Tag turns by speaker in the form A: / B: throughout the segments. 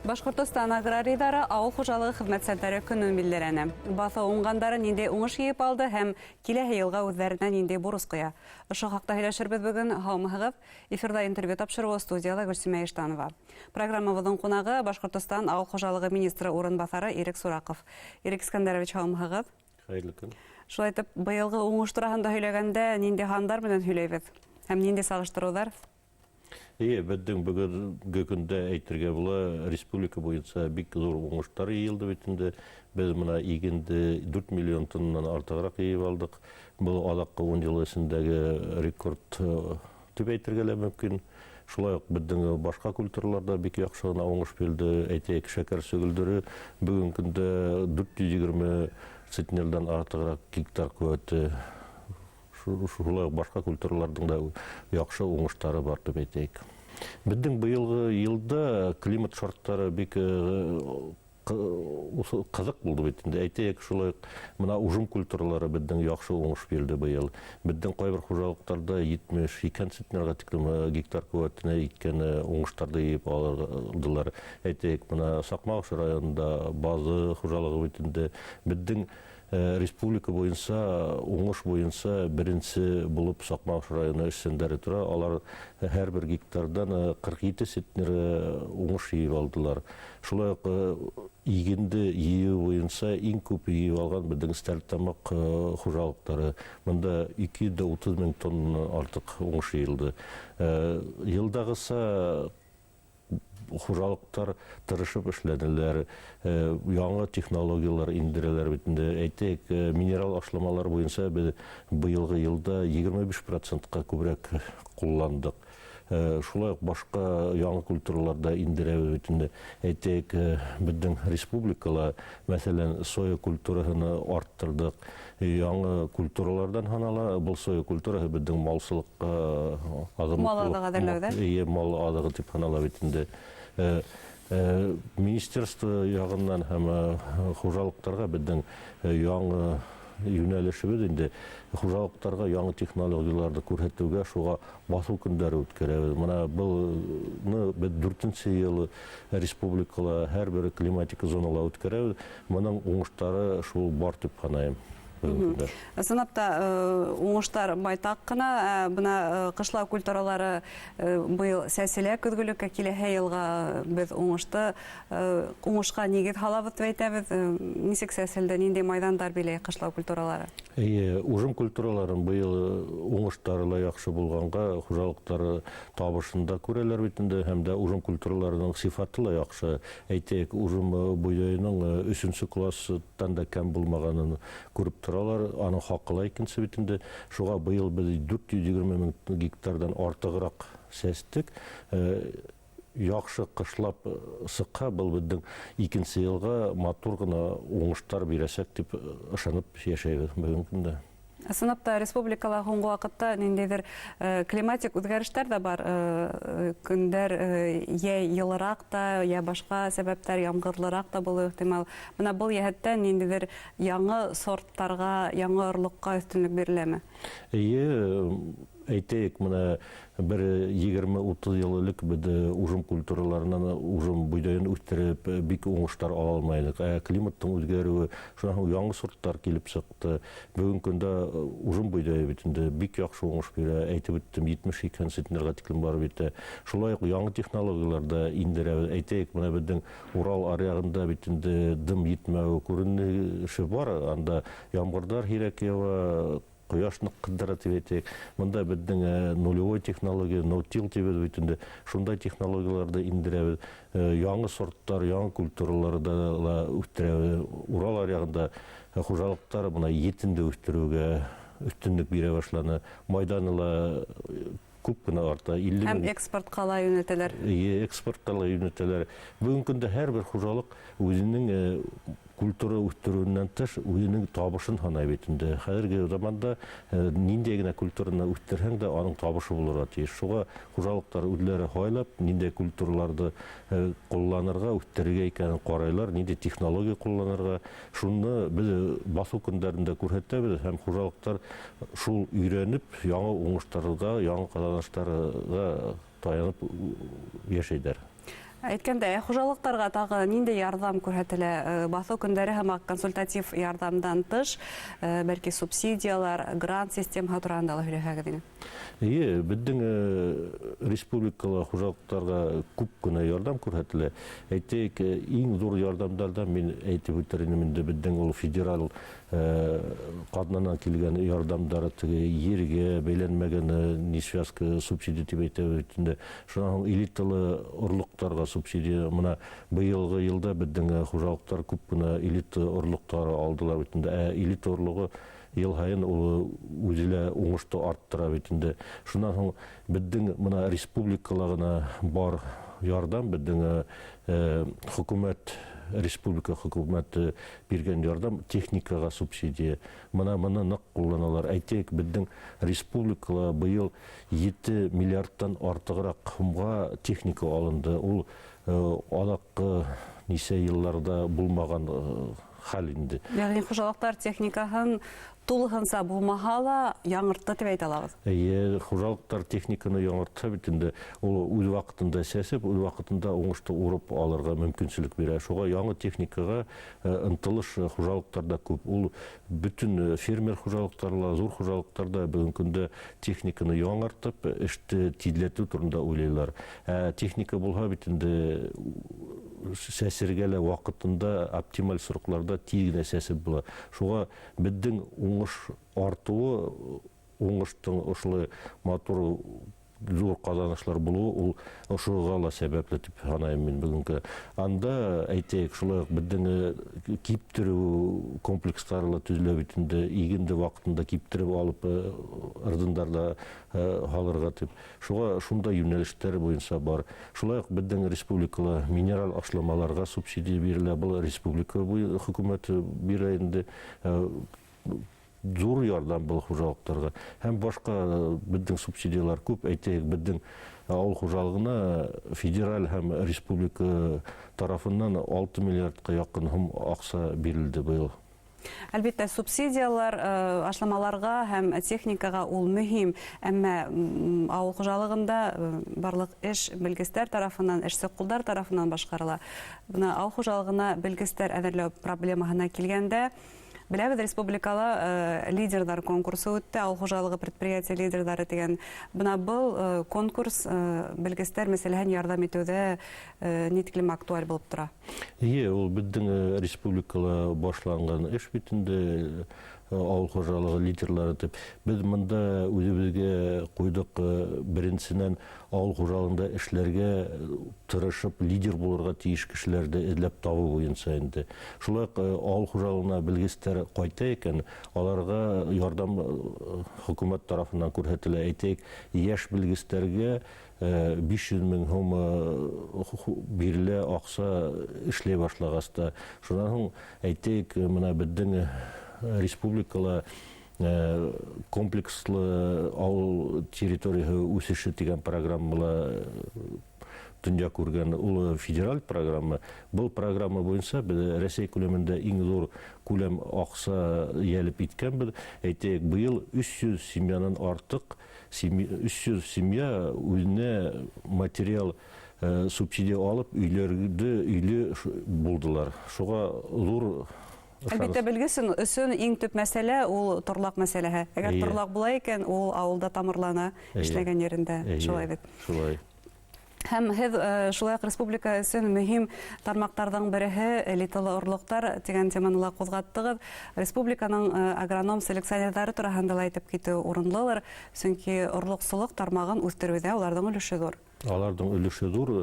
A: Башҡортостан аграрийҙары ауыл хужалығы хеҙмәтсәндәре көнөн билдәләне. Баҫыу уңғандары ниндәй уңыш йыйып алды һәм киләһе йылға үҙҙәренә ниндәй бурыс ҡуя? Ошо хаҡта һөйләшербеҙ бөгөн. Һаумыһығыҙ! Эфирҙа интервью тапшырыуы, студияла Гөлсимә Иштанова. Программабыҙҙың ҡунағы — Башҡортостан ауыл хужалығы министры урынбаҫары Ирек Сураков. Ирек Искәндәрович, һаумыһығыҙ!
B: Хәйерле көн!
A: Шулай итеп, быйылғы уңыш тураһында һөйләгәндә ниндәй һандар менән һөйләйбеҙ һәм ниндәй сағыштырыуҙар?
B: Эйе, беҙҙең бөгөнгө көндә әйтергә була, республика буйынса бик ҙур уңыштар йыйылды бит инде. Беҙ мына игенде 4 миллион тоннан артығыраҡ йыйып алдыҡ. Был аҙаҡҡы 10 йыл эсендәге рекорд тип әйтергә лә мөмкин. Шулай уҡ беҙҙең башҡа культуралар да бик яҡшы ғына уңыш бирҙе. Әйтәйек, шәкәр сөгөлдөрө бөгөнгө көндә 420 центнерҙан артығыраҡ гектар ҡеүәте. Шулай уҡ башҡа культураларҙың да яҡшы уңыштары бар тип әйтәйек. Беҙҙең быйылғы йылда климат шарттары бик ҡыҙыҡ булды бит инде. Әйтәйек, шулай уҡ мына ужым культуралары беҙҙең яҡшы уңыш бирҙе быйыл. Беҙҙең ҡайбер хужалыҡтарҙа 70-80 центнерға тиклем гектар ҡеүәтенә еткән уңыштарҙы йыйып алдылар. Әйтәйек, мына Саҡмағош районында Баҙы хужалығы бит инде беҙҙең республика буйынса уңыш буйынса беренсе булып Саҡмағош районы эшсәндәре тора. Алар һәр бер гектарҙан 47 центнер уңыш йыйып алдылар. Шулай уҡ игенде йыйыу буйынса иң күп йыйып алған беҙҙең Стәрлетамаҡ хужалыҡтары. Бында 230 мең тонна артыҡ уңыш йыйылды. Йылдағыса хужалыҡтар тырышып эшләнеләр, яңы технологиялар индерәләр бит инде. Әйтәйек, минерал ашламалар буйынса беҙ быйылғы йылда 25%-ҡа күберәк ҡулландыҡ. Шулай уҡ башҡа яңы культуралар да индерәбеҙ бит инде. Әйтәйек, беҙҙең республикала, мәҫәлән, соя культураһын арттырҙыҡ. Яңы культураларҙан һанала. Был соя культураһы беҙҙең малсылыҡҡа аҙыҡ
A: Мал аҙығы әҙерләүҙә?
B: Эйе, мал аҙығы тип һанала бит инде. Министерство яғынан һәм хужалыҡтарға беҙҙең яңы йүнәлешебеҙ инде хужалыҡтарға яңы технологияларҙы күрһәтеүгә, шуға баҫыу көндәре үткәрәбеҙ. Мына былны беҙ дүртенсе йыл республикала һәр бер климатик зонала үткәрәбеҙ. Бының уңыштары шул бар тип һанайым.
A: Ысынлап та, уңыштар байтаҡ ҡына. Бына ҡышлау культуралары быйыл сәселә көҙгөлөккә, киләһе йылға беҙ уңышҡа нигеҙ һалабыҙ тип әйтәбеҙ. Нисек сәселде, ниндәй майҙандар биләй ҡышлау культуралары?
B: Эйе, ужым культураларын быйыл уңыштары ла яҡшы булғанға хужалыҡтары табышын да күрәләр бит инде, һәм дә ужым культураларының сифаты ла яҡшы. Әйтәйек, ужым бойҙайының өсөнсө класстан да кәм булмағанын күреп торалар, аның хаҡы ла икенсе бит инде. Шуға быйыл беҙ 420 мең гектарҙан артығыраҡ сәстек. Яҡшы ҡышлап сыҡһа, был беҙҙең икенсе йылға матур ғына уңыштар бирәсәк тип ышанып йәшәйбеҙ бөгөнгө көндә.
A: Ысынлап та, республикала һуңғы ваҡытта ниндәйҙер климатик үҙгәрештәр ҙә бар. Көндәр йә йылыраҡ та, йә башҡа сәбәптәр ямғырлыраҡ та булыуы ихтимал. Бына был йәһәттән ниндәйҙер яңы сорттарға, яңы орлоҡҡа өҫтөнлөк биреләме?
B: Эйе, әйтәйек, мына бер 20-30 йыл элек беҙ ужым культураларынан ужым бойҙайын үҫтереп бик уңыштар ала алмайҙыҡ. Ә климаттың үҙгәреүе, шунан һуң яңы сорттар килеп сыҡты. Бөгөнгө көндә ужым бойҙайы бит инде бик яҡшы уңыш бирә. Әйтеп үттем, 70-80 центнерға тиклем барып етә. Шулай уҡ яңы технологиялар да индерәбеҙ. Әйтәйек, мына беҙҙең Урал аръяғында бит инде дым етмәүе күренеше бар. Анда ямғырҙар һирәк яуа, ҡояш ныҡ ҡыҙҙыра тип әйтәйек. Бында беҙҙең нулевой технология, ноутил тибеҙ бит инде. Шундай технологияларҙы индерәбеҙ. Яңы сорттар, яңы культураларҙы ла үҫтерәбеҙ. Урал аръяғында хужалыҡтар бына етенде үҫтереүгә өҫтөнлөк бирә башланы. Майҙаны ла күп кенә арта. Илле
A: Һәм
B: мең
A: экспортҡа ла йүнәтәләр.
B: Эйе, экспортҡа ла йүнәтәләр. Бөгөнгө көндә һәр бер хужалыҡ үҙенең культура үҫтереүенән тыш үҙенең табышын һанай бит инде. Хәҙерге заманда ниндәй генә культураны үҫтерһәң дә, аның табышы булырға тейеш. Шуға хужалыҡтар үҙләре һайлап, ниндәй культураларҙы ҡулланырға, үҫтерергә икәнен ҡарайлар, ниндәй технология ҡулланырға. Шуны беҙ баҫыу көндәрендә күрһәтәбеҙ һәм хужалыҡтар шул өйрәнеп, яңы уңыштарға, яңы ҡаҙаныштарға таянып йәшәйҙәр.
A: Әйткәндә, хужалыҡтарға тағы ниндәй ярҙам күрһәтелә? Баҫыу көндәре һымаҡ консультатив ярҙамдан тыш, бәлки субсидиялар, грант системаһы тураһында ла һөйләһәгеҙ ине.
B: Эйе, беҙҙең республикала хужалыҡтарға күп кенә ярҙам күрһәтелә. Әйтәйек, иң ҙур ярҙамдарҙан мин әйтеп үтер инем инде, беҙҙең ул федераль ҡаҙнанан килгән ярҙамдар, теге ергә бәйләнмәгән не связка субсидия тип әйтәбеҙ бит инде. Шунан һуң элиталы орлоҡтарға субсидия. Мына быйылғы йылда беҙҙең хужалыҡтар күп кенә элита орлоҡтары алдылар бит инде. Ә элита орлоғо йыл һайын ул үҙе лә уңышты арттыра бит инде. Шунан һуң беҙҙең мына республикала ғына бар ярҙам, беҙҙең хөкүмәт, республика хөкүмәте биргән ярҙам техникаға субсидия. Мына быны ныҡ ҡулланалар. Әйтәйек, беҙҙең республикала быйыл 7 миллиардтан артығыраҡ һумға техника алынды. Ул аҙаҡҡы нисә йылларҙа булмаған хәл инде.
A: Йәғни хужалыҡтар техникаһын тулыһынса булмаһа ла яңыртты тип әйтә алабыҙ.
B: Эйе, хужалыҡтар техниканы яңыртһа бит инде, ул үҙ ваҡытында сәсеп, үҙ ваҡытында уңышты урып алырға мөмкинселек бирә. Шуға яңы техникаға ынтылыш хужалыҡтарҙа күп. Ул бөтөн фермер хужалыҡтары ла, ҙур хужалыҡтарҙа бөгөнгө көндә техниканы яңыртып, эште тиҙләтеү тураһында уйлайлар. Ә техника булһа бит инде сәсергә лә ваҡытында оптималь срокларҙа тиҙ генә сәсеп була. Шуға беҙҙең уңыш артыуы, уңыштың ошолай матур ҙур ҡаҙанышлар булыуы ул ошоға ла сәбәпле тип һанайым мин бөгөнгө. Анда әйтәйек, шулай уҡ беҙҙең киптереү комплекстары ла төҙөлә бит инде, игенде ваҡытында киптереп алып, ырҙындарҙа һалырға тип. Шуға шундай йүнәлештәр буйынса бар. Шулай уҡ беҙҙең республикала минераль ашламаларға субсидия бирелә, был республика хөкүмәте бирә инде. Ҙур ярҙам был хужалыҡтарға. Һәм башҡа беҙҙең субсидиялар күп. Әйтәйек, беҙҙең ауыл хужалығына федераль һәм республика тарафынан 6 миллиардҡа яҡын һум аҡса бирелде быйыл.
A: Әлбиттә, субсидиялар ашламаларға һәм техникаға ул мөһим, әммә ауыл хужалығында барлыҡ эш белгестәр тарафынан, эшсе ҡулдар тарафынан башҡарыла. Бына ауыл хужалығына белгестәр әҙерләү проблемаһына килгәндә, беләбеҙ, республикала лидерҙар конкурсы үтте, ауыл хужалығы предприятие лидерҙары тигән. Бына был конкурс белгестәр мәсьәләһен ярҙам итеүҙә ни тиклем актуаль булып тора?
B: Эйе, ул беҙҙең республикала башланған эш бит инде, ауыл хужалығы лидерлары тип. Беҙ бында үҙебеҙгә ҡуйҙыҡ, беренсенән ауыл хужалығында эшләргә тырышып лидер булырға тейеш кешеләрҙе эҙләп табыу буйынса инде. Шулай уҡ ауыл хужалығына белгестәр ҡайта икән, аларға ярҙам хөкүмәт тарафынан күрһәтелә. Әйтәйек, йәш белгестәргә 500 мең һум бирелә аҡса эшләй башлағас та. Шунан һуң әйтәйек, мына беҙҙең республикала комплекслы ауыл территорияһы үҫеше тигән программала донъя күргән, ул федераль программа. Был программа буйынса беҙ Рәсәй күләмендә иң ҙур күләм аҡса йәлеп иткәнбеҙ. Әйтәйек, быйыл 300 семьянан артыҡ, 300 семья үҙенә материал субсидия алып өйләрҙе өйлө булдылар. Шуға ҙур
A: Әлбиттә, белгес өсөн иң төп мәсьәлә ул торлаҡ мәсьәләһе. Әгәр торлаҡ була икән, ул ауылда тамырлана, эшләгән ерендә. Шулай бит.
B: Шулай.
A: Һәм һеҙ шулай уҡ республика өсөн мөһим тармаҡтарҙың береһе элиталы орлоҡтар тигән теманы ла ҡуҙғаттығыҙ. Республиканың агроном-селекционерҙары тураһында ла әйтеп китеү урынлылыр, сөнки орлоҡсолоҡ тармағын үҫтереүҙә уларҙың өлөшө ҙур.
B: Аларҙың өлөшө ҙур.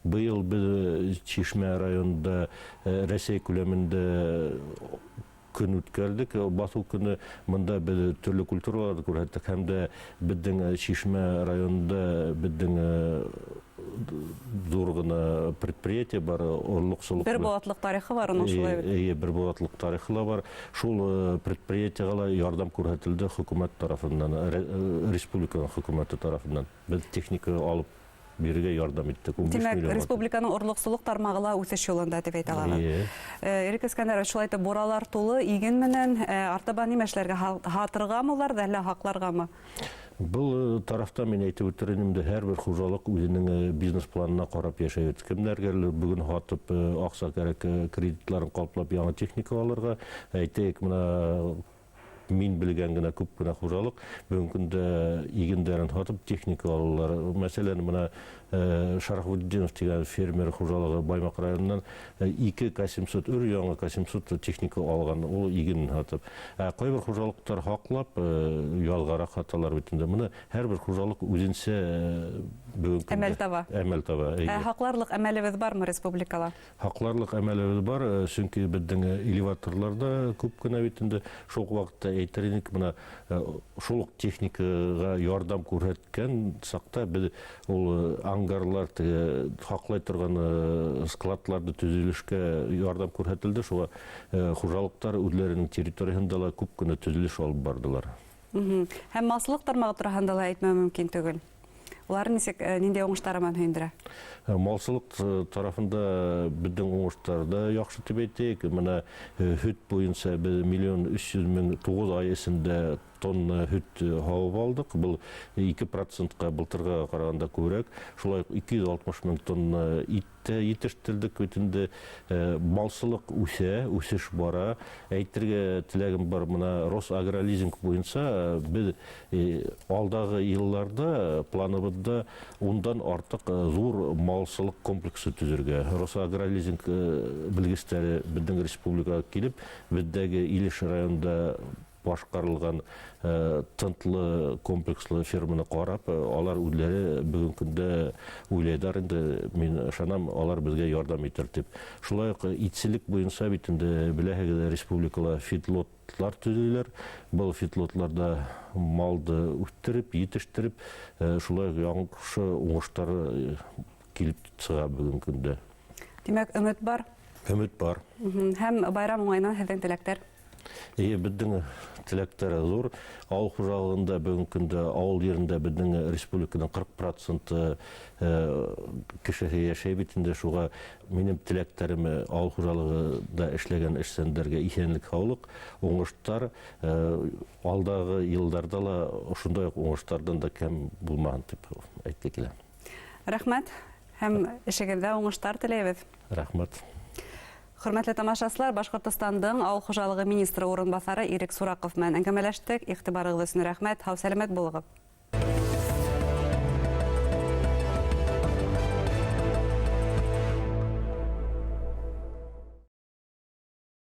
B: Быйыл беҙ Чишмә районында Рәсәй күләмендә көн үткәрҙек. Баҫыу көнө мында беҙ төрлө культураларҙы күрһәттек һәм дә беҙҙең Чишмә районында беҙҙең ҙур ғына предприятие бар, орлоҡсолоҡ.
A: Бер быуатлыҡ тарихы бар уның, шулай бит?
B: Эйе, бер быуатлыҡ тарихы ла бар. Шул предприятиеға ла ярҙам күрһәтелде хөкүмәт тарафынан, республиканың хөкүмәте тарафынан. Беҙ техника алып бирергә ярҙам иттек. Ун биш
A: Тимәк,
B: миллион
A: республиканың орлоҡсолоҡ тармағы ла үҫеш юлында тип әйтә алабыҙ.
B: Эйе.
A: Ирек Искәндәрович, шулай итеп, буралар тулы иген менән, артабан нимә эшләргә? Һатырғамы уларҙы, әллә һаҡларғамы?
B: Был тарафта мин әйтеп үтер инем дә, һәр бер хужалыҡ үҙенең бизнес-планына ҡарап йәшәй. Кемдәргәлер бөгөн һатып аҡса кәрәк, кредитларын ҡаплап яңы техника алырға. Әйтәйек, мына мин белгән генә күп кенә хужалыҡ бөгөнгө көндә игендәрен һатып техника алалар. Мәҫәлән, мына Шарахутдинов тигән фермер хужалығы Баймаҡ районынан 2 К700, өр яңы К700 техника алған, ул иген һатып. Ә ҡайбер хужалыҡтар һаҡлап, ялғараҡ һаталар бит инде. Мына һәр бер хужалыҡ үҙенсә бөгөнгө көндә
A: Әмәл таба.
B: Әмәл таба, эйе.
A: Ә һаҡларлыҡ әмәлебеҙ бармы республикала?
B: Һаҡларлыҡ әмәлебеҙ бар, сөнки беҙҙең элеваторлар да күп кенә бит инде. Шул уҡ ваҡытта әйтер инек, мына шул уҡ техникаға ярҙам күрһәткән саҡта беҙ ул ангарлар, теге һаҡлай торған складларҙы төҙөлөшкә ярҙам күрһәтелде. Шуға хужалыҡтар үҙләренең территорияһында ла күп кенә төҙөлөш алып барҙылар.
A: Һәм малсылыҡ тармағы тураһында ла әйтмәү мөмкин түгел. Улар нисек, ниндәй уңыштары менән һөйөндөрә?
B: Малсылыҡ тарафында беҙҙең уңыштар да яҡшы тип әйтәйек. Мына һөт буйынса беҙ 1 300 000 туғыҙ ай эсендә тонна һөт һауып алдыҡ. Был ике процентҡа былтырға ҡарағанда күберәк. Шулай уҡ 260 000 тонна ит тә етештерҙек бит инде. Малсылыҡ үҫә, үҫеш бара. Әйтергә теләгем бар, мына Росагролизинг буйынса беҙ алдағы йылларҙа планыбыҙҙа ундан артыҡ ҙур малсылыҡ комплексы төҙөргә. Росагролизинг белгестәре беҙҙең республикаға килеп, беҙҙәге Илеш районында башҡарылған тынтлы комплекслы ферманы ҡарап, алар үҙләре бөгөнгө көндә уйлайҙар инде, мин ышанам, алар беҙгә ярҙам итер тип. Шулай уҡ итселек буйынса бит инде беләһегеҙ, республикала фидлотлар төҙөләр. Был фидлотларда малды үҫтереп, етештереп, шулай уҡ яҡшы уңыштар килеп сыға бөгөнгө көндә.
A: Тимәк, өмөт бар?
B: Өмөт бар.
A: Һәм байрам уңайынан һеҙҙең теләктәр?
B: Эйе, беҙҙең теләктәр ҙур. Ауыл хужалығында бөгөнгө көндә ауыл ерендә беҙҙең республиканың ҡырҡ проценты кешеһе йәшәй бит инде. Шуға минең теләктәрем ауыл хужалығында эшләгән эшсәндәргә иҫәнлек, һаулыҡ, уңыштар, алдағы йылдарҙа ла ошондай уҡ уңыштарҙан да кәм булмаһын тип әйтке килә.
A: Рәхмәт һәм эшегеҙҙә уңыштар теләйбеҙ.
B: Рәхмәт.
A: Хөрмәтле тамашасылар, Башҡортостандың ауыл хужалығы министры урынбаҫары Ирек Сураков менән әңгәмәләштек. Иғтибарығыҙ өсөн рәхмәт. Һау-сәләмәт булығыҙ.